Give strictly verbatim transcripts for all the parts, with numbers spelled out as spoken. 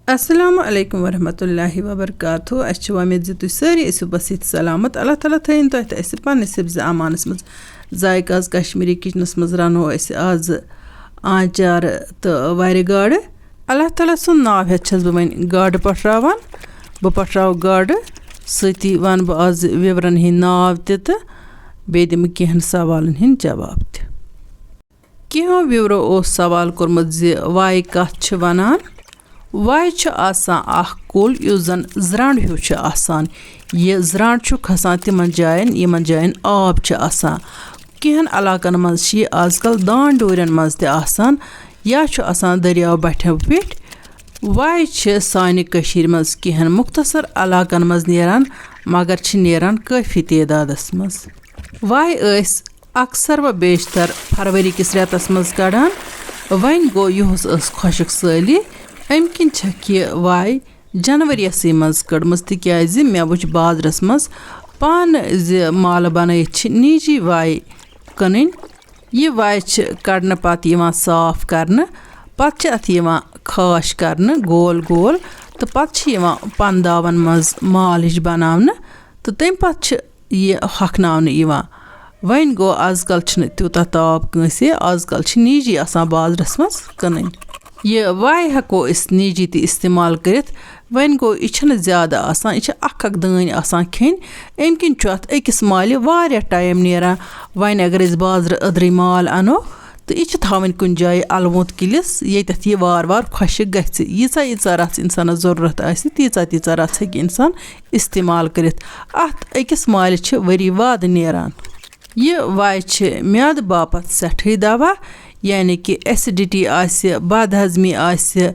السلام علیکم ورحمۃ اللہ وبرکاتہ۔ اَسہِ چھِ وۄمید زِ تُہۍ سٲری ٲسِو بس ییٚتہِ سلامت۔ اللہ تعالیٰ تھٲیِن تۄہہِ تہٕ اَسہِ پننِس حفظ امانس منٛز۔ ذائقہ آز کشمیٖری کچنس منٛز رنو أسۍ آز آنچار تہٕ وارِ گاڈٕ۔ اللہ تعالیٰ سُنٛد ناو ہٮ۪تھ چھَس بہٕ وۄنۍ گاڈٕ پٹھراوان۔ بہٕ پٹھراوٕ گاڈٕ، سۭتی وَنہٕ بہٕ آز وِورَن ہِنٛدۍ ناو تہِ تہٕ بیٚیہِ دِمہٕ کینٛہَن سوالَن ہِنٛدۍ جواب تہِ۔ کینٛہو وِورو اوس سوال کوٚرمُت زِ وایہِ کَتھ چھِ وَنان؟ وایہِ چھُ آسان اَکھ کُل یُس زَن زرٛنٛڈ ہیوٗ چھُ آسان۔ یہِ زرٛنٛڈ چھُ کھَسان تِمَن جایَن، یِمَن جایَن آب چھُ آسان۔ کینٛہَن علاقَن منٛز چھِ یہِ آز کَل دانہِ ڈوٗرٮ۪ن منٛز تہِ آسان یا چھُ آسان دٔریاو بَٹھٮ۪و پٮ۪ٹھۍ۔ وایہِ چھِ سانہِ کٔشیٖرِ منٛز کینٛہَن مُختصر علاقَن منٛز نیران، مگر چھِ نیران کٲفی تعدادَس منٛز۔ وایہِ ٲسۍ اکثر و بیشتر فروری کِس رٮ۪تَس منٛز کڑان۔ وۄنۍ گوٚو، یُہُس ٲس خۄشک سٲلی، اَمہِ کِنۍ چھَکھ یہِ وایہِ جنوریَسٕے منٛز کٔڑمٕژ، تِکیٛازِ مےٚ وٕچھ بازرَس منٛز پانہٕ زِ مالہٕ بنٲیِتھ چھِ نیٖجی وایہِ کٕنٕنۍ۔ یہِ وایہِ چھِ کڑنہٕ پتہٕ یِوان صاف کرنہٕ، پتہٕ چھِ اَتھ یِوان خاش کرنہٕ گول گول، تہٕ پتہٕ چھِ یِوان پنداون منٛز مال ہِش بناونہٕ، تہٕ تَمہِ پتہٕ چھِ یہِ ہۄکھناونہٕ یِوان۔ وۄنۍ گوٚو، آز کل چھِنہٕ تیوٗتاہ تاپھ کٲنٛسہِ، آز کل چھِ نیٖجی آسان بازرَس منٛز کٕنٕنۍ۔ یہِ وایہِ ہٮ۪کو أسۍ نیٖجی تہِ استعمال کٔرِتھ۔ وۄنۍ گوٚو، یہِ چھِنہٕ زیادٕ آسان، یہِ چھِ اکھ اکھ دٲنۍ آسان کھیٚنۍ۔ اَمہِ کِنۍ چھُ اَتھ أکِس مالہِ واریاہ ٹایم نیران۔ وۄنۍ اگر أسۍ بازرٕ أدرٕے مال اَنو، تہٕ یہِ چھِ تھاوٕنۍ کُنہِ جایہِ الوُنٛد کِلِس، ییٚتٮ۪تھ یہِ وارٕ وارٕ خۄشِک گژھِ۔ ییٖژاہ ییٖژاہ رَژھ اِنسانَس ضروٗرت آسہِ، تیٖژاہ تیٖژاہ رَژھ ہیٚکہِ اِنسان استعمال کٔرِتھ۔ اَتھ أکِس مالہِ چھِ ؤری واد نیران۔ یہِ وایہِ چھِ میادٕ باپتھ سٮ۪ٹھٕے دوا، یعنی کہِ ایسیڈیٹی آسہِ، بدہضمی آسہِ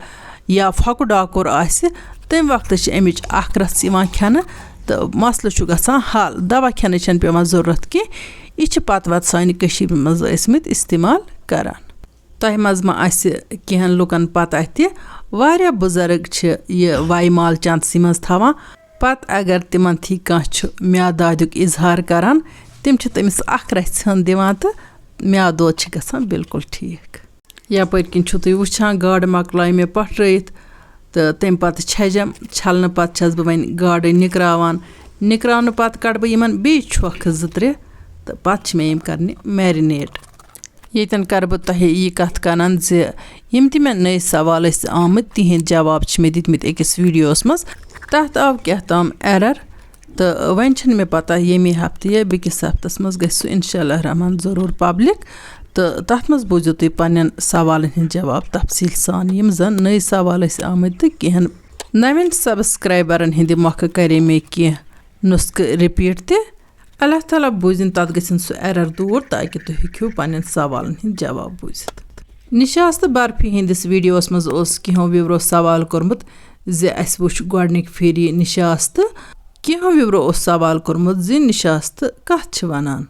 یا پھۄکہٕ ڈاکُر آسہِ، تَمہِ وقتہٕ چھِ اَمِچ اکھ رَژھ یِوان کھٮ۪نہٕ تہٕ مسلہٕ چھُ گژھان حل۔ دوا کھٮ۪نٕچ چھَنہٕ پٮ۪وان ضروٗرت کینٛہہ۔ یہِ چھِ پتہٕ وتہٕ سانہِ کٔشیٖرِ منٛز ٲسۍمٕتۍ استعمال کران۔ تۄہہِ منٛز ما آسہِ کینٛہَن لُکَن پتہ تہِ، واریاہ بُزرگ چھِ یہِ وایہِ مال چاندسٕے منٛز تھاوان۔ پتہٕ اگر تِمن تھی کانٛہہ چھُ میادٕ دادیُک اظہار کران، تِم چھِ تٔمِس اکھ رَژھِ ہٕن دِوان تہٕ میادٕ دود چھِ گژھان بالکل ٹھیٖک۔ یپٲرۍ کِنۍ چھِو تُہۍ وٕچھان، گاڈٕ مۄکلایہِ مےٚ پٹھرٲیِتھ تہٕ تَمہِ پتہٕ چھَجَم۔ چھَلنہٕ پتہٕ چھَس بہٕ وۄنۍ گاڈٕ نِکراوان۔ نِکراونہٕ پتہٕ کَڑٕ بہٕ یِمن بیٚیہِ چھۄکھ زٕ ترٛےٚ تہٕ پتہٕ چھِ مےٚ یِم کرنہِ marinate۔ ییٚتٮ۪ن کَرٕ بہٕ تۄہہِ یہِ کَتھ کَنَن زِ یِم تہِ مےٚ نٔے سوال ٲسۍ آمٕتۍ، تِہِنٛدۍ جواب چھِ مےٚ دِتمٕتۍ أکِس ویٖڈیوَس منٛز۔ تَتھ آو کیٛاہ تام error، تہٕ وۄنۍ چھِنہٕ مےٚ پَتہ ییٚمی ہفتہٕ یا بیٚکِس ہفتَس منٛز گژھِ سُہ اِنشاء اللہ رحمان ضروٗر public، تہٕ تَتھ منٛز بوٗزِو تُہۍ پنٛنٮ۪ن سوالَن ہِنٛدۍ جواب تفصیٖل سان، یِم زَن نٔے سوال ٲسۍ آمٕتۍ تہٕ کینٛہَن نَوٮ۪ن subscriberَن ہِنٛدِ مۄکھٕ کَرے مےٚ کینٛہہ نُسخہٕ repeat تہِ۔ اللہ تعالیٰ بوٗزِن تَتھ گٔژھِن سُہ error دوٗر، تاکہِ تُہۍ ہیٚکِو پنٛنٮ۪ن سوالَن ہِنٛدۍ جواب بوٗزِتھ۔ نِشاستہٕ برفی ہِنٛدِس ویٖڈیوَس منٛز اوس کینٛہو viewerو سوال کوٚرمُت زِ اَسہِ وٕچھ گۄڈٕنِکۍ پھِرِ یہِ نِشاستہٕ۔ کینٛہو viewerو اوس سوال کوٚرمُت زِ نِشاستہٕ کَتھ چھِ وَنان؟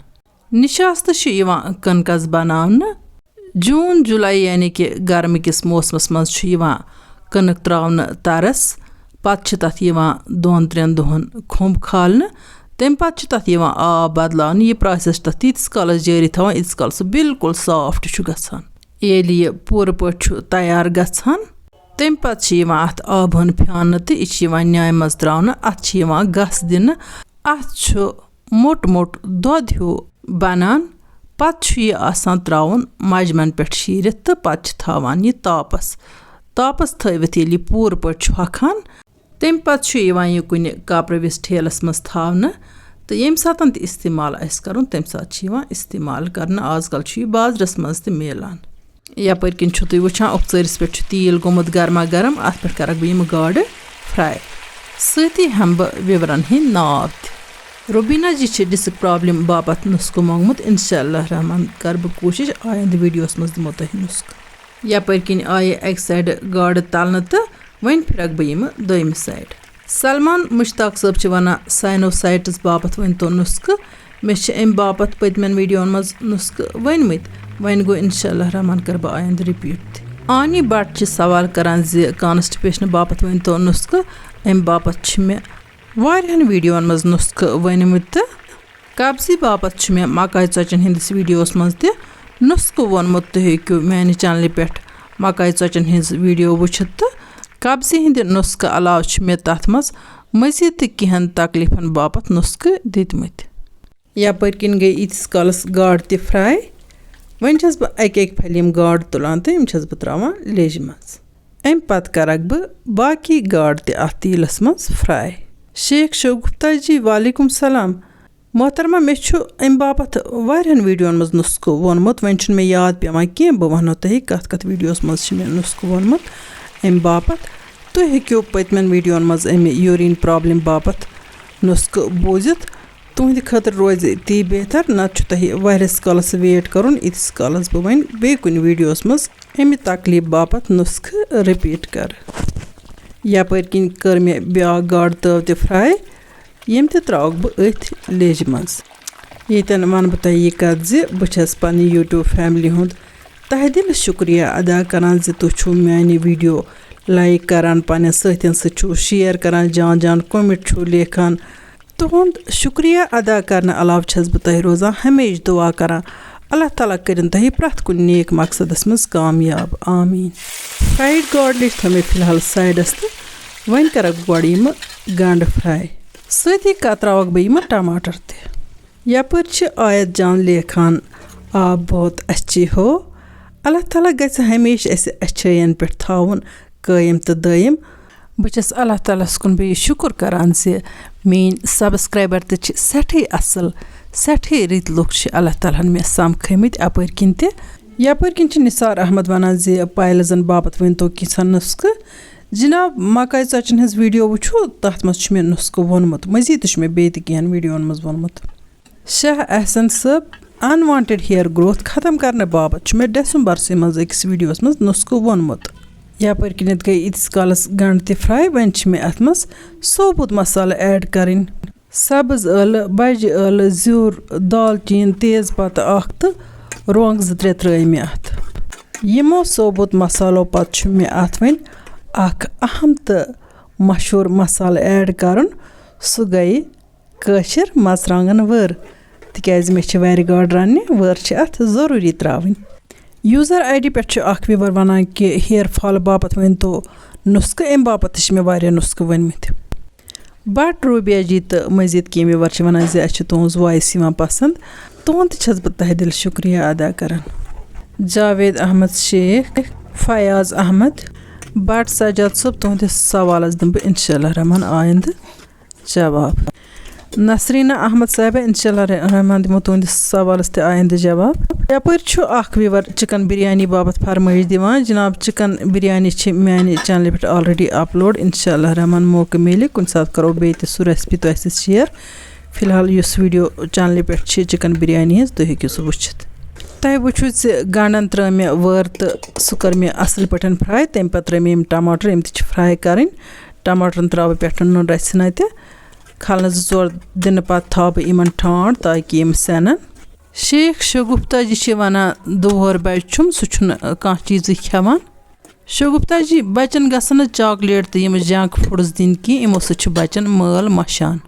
نِشاستہٕ چھُ یِوان کٕنکَس بَناونہٕ۔ جوٗن، جُلَے یعنی کہِ گرمہٕ کِس موسمَس منٛز چھُ یِوان کٕنٕک ترٛاونہٕ تَرَس۔ پَتہٕ چھِ تَتھ یِوان دۄن ترٛٮ۪ن دۄہَن کھوٚمب کھالنہٕ۔ تَمہِ پَتہٕ چھِ تَتھ یِوان آب بدلاونہٕ۔ یہِ process چھِ تَتھ تیٖتِس کالَس جٲری تھاوان، ییٖتِس کالَس سُہ بالکل soft چھُ گژھان۔ ییٚلہِ یہِ پوٗرٕ پٲٹھۍ چھُ تیار گژھان، تَمہِ پَتہٕ چھِ یِوان اَتھ آبہٕ ہَن پھیٛانہٕ تہٕ یہِ چھِ یِوان نیامہِ منٛز ترٛاونہٕ۔ اَتھ چھِ یِوان گَس دِنہٕ۔ اَتھ چھُ موٚٹ موٚٹ دۄد ہیوٗ بَنان۔ پَتہٕ چھُ یہِ آسان ترٛاوُن مَجمَن پٮ۪ٹھ شیٖرِتھ تہٕ پَتہٕ چھِ تھاوان یہِ تاپَس۔ تاپَس تھٲوِتھ ییٚلہِ یہِ پوٗرٕ پٲٹھۍ چھُ ہۄکھان، تَمہِ پَتہٕ چھُ یِوان یہِ کُنہِ کَپرٕ وِس ٹھیلَس منٛز تھاونہٕ، تہٕ ییٚمہِ ساتَن تہِ استعمال آسہِ کَرُن، تَمہِ ساتہٕ چھُ یِوان استعمال کَرنہٕ۔ آز کَل چھُ یہِ بازرَس منٛز تہِ میلان۔ یَپٲرۍ کِنۍ چھِو تُہۍ وٕچھان، اوٚکژٲرِس پٮ۪ٹھ چھُ تیٖل گوٚمُت گرما گرم، اَتھ پٮ۪ٹھ کَرَکھ بہٕ یِم گاڈٕ fry۔ سۭتی ہٮ۪مہٕ بہٕ وِورَن ہِنٛدۍ ناو تہِ۔ روبینا جی چھِ disc problem باپتھ نُسخہٕ مۄنگمُت۔ انشاء اللہ رحمان کَرٕ بہٕ کوٗشِش، آیندٕ ویٖڈیوَس منٛز دِمو تۄہہِ نُسخہٕ۔ یَپٲرۍ کِنۍ آیہِ اَکہِ side گاڈٕ تَلنہٕ تہٕ وۄنۍ پھِرَکھ بہٕ یِمہٕ دوٚیمہِ side۔ سلمان مشتاق صٲب چھِ وَنان، sinusitis باپتھ ؤنۍ تو نُسخہٕ۔ مےٚ چھِ اَمہِ باپتھ پٔتمٮ۪ن ویٖڈیوَن منٛز نُسخہٕ ؤنۍمٕتۍ، وۄنۍ گوٚو انشاء اللہ رحمان کَرٕ بہٕ آیندٕ repeat تہِ۔ آنی بٹ چھِ سوال کران زِ constipation باپتھ ؤنۍ تو نُسخہٕ۔ اَمہِ باپتھ چھِ مےٚ واریاہَن ویٖڈیوَن منٛز نُسخہٕ ؤنۍمٕتۍ تہٕ قبضی باپتھ چھُ مےٚ مکاے ژۄچَن ہِنٛدِس ویٖڈیوَس منٛز تہِ نُسخہٕ ووٚنمُت۔ تُہۍ ہیٚکِو میٛانہِ channelہِ پٮ۪ٹھ مکاے ژۄچَن ہِنٛز ویٖڈیو وٕچھِتھ تہٕ قبضہِ ہٕنٛدِ نُسخہٕ علاوٕ چھِ مےٚ تَتھ منٛز مٔزیٖد تہِ کینٛہَن تکلیٖفَن باپتھ نُسخہٕ دِتمٕتۍ۔ یَپٲرۍ کِنۍ گٔے ییٖتِس کالَس گاڈٕ تہِ fry۔ وۄنۍ چھَس بہٕ اَکہِ اَکہِ پھَلہِ یِم گاڈٕ تُلان تہٕ یِم چھَس بہٕ ترٛاوان لیٚجہِ منٛز۔ اَمہِ پَتہٕ کَرَکھ بہٕ باقی گاڈٕ تہِ اَتھ تیٖلَس منٛز fry۔ شیخ شگفتہ جی، وعلیکم سلام۔ محترمہ، مےٚ چھُ اَمہِ باپتھ واریاہَن ویٖڈیوَن منٛز نُسخہٕ ووٚنمُت، وۄنۍ چھُنہٕ مےٚ یاد پٮ۪وان کینٛہہ بہٕ وَنو تۄہہِ کَتھ کَتھ ویٖڈیوَس منٛز چھِ مےٚ نُسخہٕ ووٚنمُت اَمہِ باپتھ۔ تُہۍ ہیٚکِو پٔتمٮ۪ن ویٖڈیوَن منٛز اَمہِ urine problem باپتھ نُسخہٕ بوٗزِتھ۔ تُہٕنٛدِ خٲطرٕ روزِ تی بہتر، نَتہٕ چھُ تۄہہِ واریاہَس کالَس wait کَرُن، ییٖتِس کالَس بہٕ وۄنۍ بیٚیہِ کُنہِ ویٖڈیوَس منٛز اَمہِ تکلیٖف باپتھ نُسخہٕ repeat کَرٕ۔ یَپٲرۍ کِنۍ کٔر مےٚ بیٛاکھ گاڈٕ تٲو تہِ fry، یِم تہِ ترٛاوَکھ بہٕ أتھۍ لیٚجہِ منٛز۔ ییٚتٮ۪ن وَنہٕ بہٕ تۄہہِ یہِ کَتھ زِ بہٕ چھَس پنٛنہِ YouTube family ہُنٛد تہہ دِلہِ شُکریہ ادا کران زِ تُہۍ چھِو میٛانہِ ویٖڈیو like کران، پنٛنٮ۪ن سۭتٮ۪ن سۭتۍ چھِو share کران، جان جان comment چھِو لیکھان۔ تُہُنٛد شُکریہ ادا کرنہٕ علاوٕ چھَس بہٕ تۄہہِ روزان ہمیشہِ دُعا کران، اللہ تعالیٰ کٔرِن تۄہہِ پرٛٮ۪تھ کُنہِ نیک مقصدَس منٛز کامیاب۔ آمیٖن۔ Fried گاڈٕ لیٚجہِ تھٲو مےٚ فی الحال sideَس تہٕ وۄنۍ کَرَکھ بہٕ گۄڈٕ یِمہٕ گَنٛڈٕ fry۔ سۭتی کتراوکھ بہٕ یِمہٕ ٹماٹر تہِ۔ یپٲرۍ چھِ آیت جان لیکھان، آپ بہت اچھی ہو۔ اللہ تعالیٰ گژھِ ہمیشہِ اَسہِ اچھٲیَن پٮ۪ٹھ تھاوُن قٲیِم تہٕ دٲیِم۔ بہٕ چھَس اللہ تعالیٰ ہَس کُن بیٚیہِ شُکُر کران زِ میٛٲنۍ subscriber تہِ چھِ سٮ۪ٹھٕے اَصٕل، سٮ۪ٹھٕے رٕتۍ لُکھ چھِ اللہ تعالیٰ ہَن مےٚ سَمکھٲمٕتۍ اَپٲرۍ کِنۍ تہِ۔ یپٲرۍ کِنۍ چھِ نثار احمد وَنان زِ پایلزَن باپتھ ؤنۍتو کینٛژھا نُسخہٕ۔ جناب، مکاے ژۄچن ہٕنٛز ویڈیو وٕچھِو، تتھ منٛز چھُ مےٚ نُسخہٕ ووٚنمُت، مزید تہِ چھُ مےٚ بیٚیہِ تہِ کینٛہن ویڈیوون منٛز ووٚنمُت۔ شاہ احسن صٲب، unwanted hair growth ختم کرنہٕ باپتھ چھُ مےٚ ڈیسمبرسٕے منٛز أکِس ویڈیوس منٛز نُسخہٕ ووٚنمُت۔ یپٲرۍ کِنٮ۪تھ گٔے ییٖتِس کالس گنڈٕ تہِ fry، وۄنۍ چھِ مےٚ اتھ منٛز ثوبوٗت مسالہٕ add کرٕنۍ۔ سبٕز ٲلہٕ، بجہِ ٲلہٕ، زیُر، دالچیٖن، تیز پتہٕ اکھ تہٕ رۄنٛگ زٕ ترٛےٚ ترٲے مےٚ اتھ۔ یِمو ثوبوٗت مسالو پتہٕ چھُ مےٚ اتھ وۄنۍ اکھ اہم تہٕ مشہوٗر مسالہٕ add کرُن، سُہ گٔیہِ کٲشِر مرژٕوانٛگن وٲر، تِکیازِ مےٚ چھِ وَرِ گاڈٕ رَننہِ، وٲر چھِ اَتھ ضروٗری ترٛاوٕنۍ۔ User ID پٮ۪ٹھ چھُ اکھ viewer وَنان کہِ hair fall باپتھ ؤنۍ تو نُسخہٕ، اَمہِ باپتھ تہِ چھِ مےٚ واریاہ نُسخہٕ ؤنۍ مٕتۍ۔ بٹ روبیا جی تہٕ مزید کینٛہہ viewer چھِ وَنان زِ اَسہِ چھِ تُہٕنٛز voice یِوان پسنٛد، تُہُنٛد تہِ چھَس بہٕ تہہ دِل شُکریہ ادا کران۔ جاوید احمد شیخ، فیاض احمد، بٹ سجاد صٲب، تُہٕنٛدِس سوالس دِمہٕ بہٕ انشاء اللہ رحمان آیندٕ جواب۔ نسریٖنہ احمد صاحبہ، انشاء اللہ رحمان دِمو تُہٕنٛدِس سوالس تہِ آیندٕ جواب۔ یپٲرۍ چھُ اکھ viewer چکن بریانی باپتھ فرمٲیش دِوان۔ جناب، چکن بریانی چھِ میانہِ channel پٮ۪ٹھ already upload۔ انشاء اللہ رحمان موقعہٕ میلہِ، کُنہِ ساتہٕ کرو بیٚیہِ تہِ سُہ recipe تۄہہِ سۭتۍ share۔ فی الحال یُس video channel پٮ۪ٹھ چھِ چکن بریانی ہٕنٛز، تُہۍ ہیٚکِو سُہ وٕچھِتھ۔ تۄہہِ وٕچھِو زِ گنڈن ترٲو مےٚ وٲر تہٕ سُہ کٔر مےٚ اصل پٲٹھۍ fry۔ تمہِ پتہٕ ترٲے مےٚ یِم ٹماٹر، یِم تہِ چھِ fry کرٕنۍ۔ ٹماٹرن ترٛاوٕ بہٕ پٮ۪ٹھٕ نُن رَژھِ ہنا تہِ۔ کھلنہٕ زٕ ژور دِنہٕ پتہٕ تھاوٕ بہٕ یِمن ٹھانٛڈ تاکہِ یِم سٮ۪نَن۔ شیخ شگفتہ جی چھِ وَنان، دُوہر بَچہٕ چھُم، سُہ چھُنہٕ کانٛہہ چیٖزٕے کھٮ۪وان۔ شگفتہ جی، بَچَن گژھن نہٕ chocolate تہٕ یِم junk foods دِنۍ کینٛہہ، یِمو سۭتۍ چھُ بَچَن مٲل مَشان۔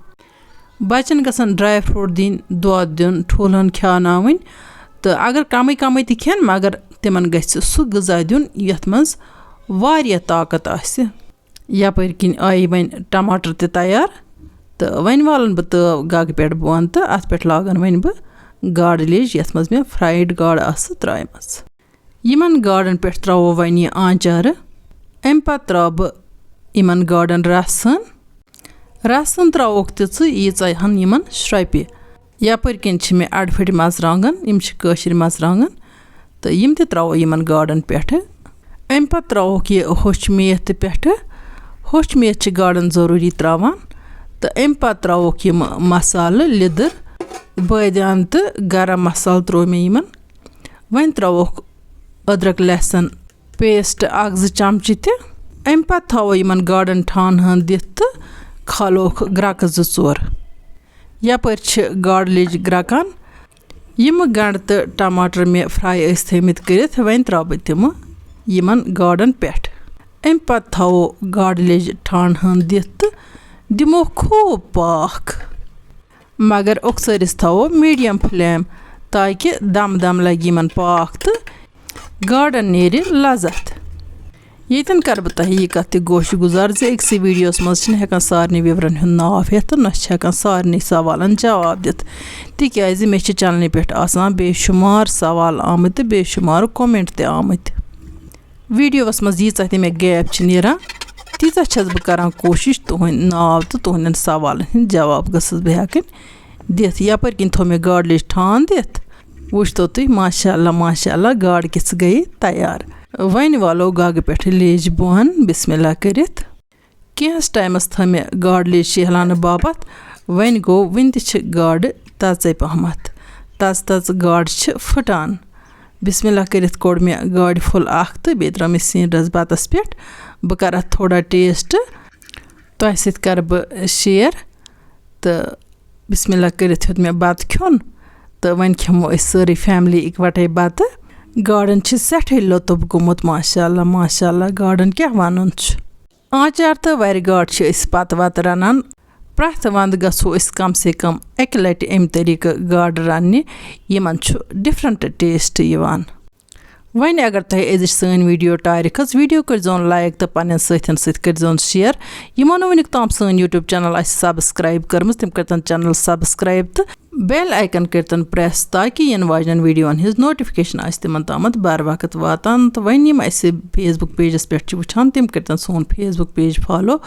بَچَن گژھن dry fruit دِنۍ، دۄد دیُن، ٹھوٗلَن کھیٛاوناوٕنۍ، تہٕ اگر کَمٕے کَمٕے تہِ کھٮ۪ن، مگر تِمَن گژھِ سُہ غذا دیُن یَتھ منٛز واریاہ طاقت آسہِ۔ یپٲرۍ کِنۍ آیہِ وۄنۍ ٹماٹر تہِ تیار تہٕ وۄنۍ والن بہٕ تٲو گگہٕ پٮ۪ٹھ بۄن تہٕ اتھ پٮ۪ٹھ لاگن وۄنۍ بہٕ گاڈٕ لیٚج، یتھ منٛز مےٚ fried گاڈٕ آسہٕ ترٛایمژٕ۔ یِمن گاڈن پٮ۪ٹھ ترٛاوو وۄنۍ یہِ آنچارٕ۔ امہِ پتہٕ ترٛاوٕ بہٕ یِمن گاڈن رس ہن۔ رس ہن ترٛاووکھ تِژھٕے، ییٖژاہ ہن یِمن شرٛپہِ۔ یپٲرۍ کِنۍ چھِ مےٚ اَڑٕ پھٔٹۍ مرژٕوانٛگن، یِم چھِ کٲشِرۍ مرژٕوانٛگن، تہٕ یِم تہِ ترٛاوو یِمن گاڈن پٮ۪ٹھٕ۔ اَمہِ پتہٕ ترٛاووکھ یہِ ہوٚچھ میتھ تہِ پٮ۪ٹھٕ۔ ہوٚچھ میتھ چھِ گاڈن ضروٗری ترٛاوان۔ تہٕ اَمہِ پتہٕ ترٛاووکھ یِم مسالہٕ، لیٚدٕر، بٲدیان تہٕ گرم مسالہٕ ترٛوو مےٚ یِمن۔ وۄنۍ ترٛاووکھ أدرک لہسن paste اکھ زٕ چمچہٕ تہِ۔ اَمہِ پتہٕ تھاوو یِمن گاڈن ٹھانہٕ ہن دِتھ تہٕ کھالوکھ گرکہٕ زٕ ژور۔ یپٲرۍ چھِ گاڈٕ لیٚجہِ گرکان۔ یِم گنڈٕ تہٕ ٹماٹر مےٚ fry ٲسۍ تھٲومٕتۍ کٔرِتھ، وۄنۍ ترٛاوٕ بہٕ تِمہٕ یِمن گاڈن پٮ۪ٹھ۔ اَمہِ پتہٕ تھاوو گاڈٕ لیٚجہِ ٹھانہٕ ہن دِتھ تہٕ دِمو خوب پاکھ۔ مگر اوٚکژٲرِس تھاوو medium flame، تاکہِ دم دم لگہِ یِمن پاکھ تہٕ گاڈن نیرِ لذت۔ ییٚتٮ۪ن کَرٕ بہٕ تۄہہِ یہِ کَتھ تہِ گوشہِ گُزار زِ أکسٕے ویٖڈیوَس منٛز چھِنہٕ ہٮ۪کان سارنٕے viewerن ہُنٛد ناو ہٮ۪تھ تہٕ نہ چھِ ہٮ۪کان سارنٕے سوالَن جواب دِتھ، تِکیٛازِ مےٚ چھِ channelہِ پٮ۪ٹھ آسان بے شُمار سوال آمٕتۍ تہٕ بے شُمار comment تہِ آمٕتۍ۔ ویٖڈیوَس منٛز ییٖژاہ تہِ مےٚ gap چھِ نیران، تیٖژاہ چھَس بہٕ کَران کوٗشِش تُہٕنٛدۍ ناو تہٕ تُہٕنٛدٮ۪ن سوالَن ہِنٛدۍ جواب گٔژھٕس بہٕ ہٮ۪کٕنۍ دِتھ۔ یَپٲرۍ کِنۍ تھوٚو مےٚ گاڈٕ لیٚج ٹھانٛڈ دِتھ۔ وٕچھتو تُہۍ، ماشاء اللہ، ماشاء اللہ، گاڈٕ کِژھ گٔیہِ تیار۔ وۄنۍ والو گاگہٕ پٮ۪ٹھٕ لیٚج بۄن، بسم اللہ کٔرِتھ۔ کینٛہَس ٹایمَس تھٲو مےٚ گاڈٕ لیٚج شیہلانہٕ باپتھ۔ وۄنۍ گوٚو، وٕنہِ تہِ چھِ گاڈٕ تَژَے پَہمَتھ۔ تَژٕ تَژٕ گاڈٕ چھِ پھٕٹان۔ بسم اللہ کٔرِتھ کوٚڑ مےٚ گاڈِ پھوٚل اَکھ تہٕ بیٚیہِ ترٛٲو مےٚ سِنۍ رَس بَتَس پٮ۪ٹھ۔ بہٕ کَرٕ اَتھ تھوڑا taste۔ تۄہہِ سۭتۍ کَرٕ بہٕ share۔ تہٕ بسم اللہ کٔرِتھ ہیوٚت مےٚ بَتہٕ کھیوٚن۔ تہٕ وۄنۍ کھٮ۪مو أسۍ سٲرٕے family اِکوَٹَے بَتہٕ۔ گاڈَن چھِ سٮ۪ٹھٕے لطف گوٚمُت، ماشاء اللہ، ماشاء اللہ، گاڈَن کیٛاہ وَنُن چھُ۔ آنٛچار تہٕ وَرِ گاڈ چھِ أسۍ پَتہٕ وَتہٕ رَنان۔ پرٛٮ۪تھ وَندٕ گژھو أسۍ کم سے کم اَکہِ لَٹہِ اَمہِ طریٖقہٕ گاڈٕ رَننہِ۔ یِمَن چھُ different taste یِوان۔ وۄنۍ اگر تۄہہِ أزِچ سٲنۍ ویٖڈیو ٹارِ کھٔژ، ویٖڈیو کٔرۍزیون like تہٕ پنٛنٮ۪ن سٲتھٮ۪ن سۭتۍ کٔرۍزیون share۔ یِمو نہٕ وٕنیُک تام سٲنۍ YouTube channel آسہِ subscribe کٔرمٕژ، تِم کٔرۍتن channel subscribe تہٕ bell icon کٔرۍتن press، تاکہِ یِنہٕ واجنٮ۪ن ویٖڈیووَن ہِنٛز notification آسہِ تِمن تامَتھ بر وقت واتان۔ تہٕ وۄنۍ یِم اَسہِ Facebook pageس پٮ۪ٹھ چھِ وٕچھان، تِم کٔرۍتن سون Facebook page follow،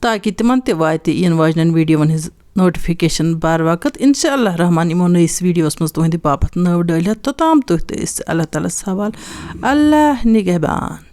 تاکہِ تِمن تہِ واتہِ یِنہٕ واجنٮ۪ن ویٖڈیووَن ہِنٛز notification بر وقت۔ انشاء اللہ رحمان یِمو نٔیِس ویٖڈیوَس منٛز تُہٕنٛدِ باپتھ نٔو ڈٲلِتھ۔ توٚتام تُہۍ تہٕ أسۍ اللہ تعالیٰ ہَس حوال۔ اللہ نگہبان۔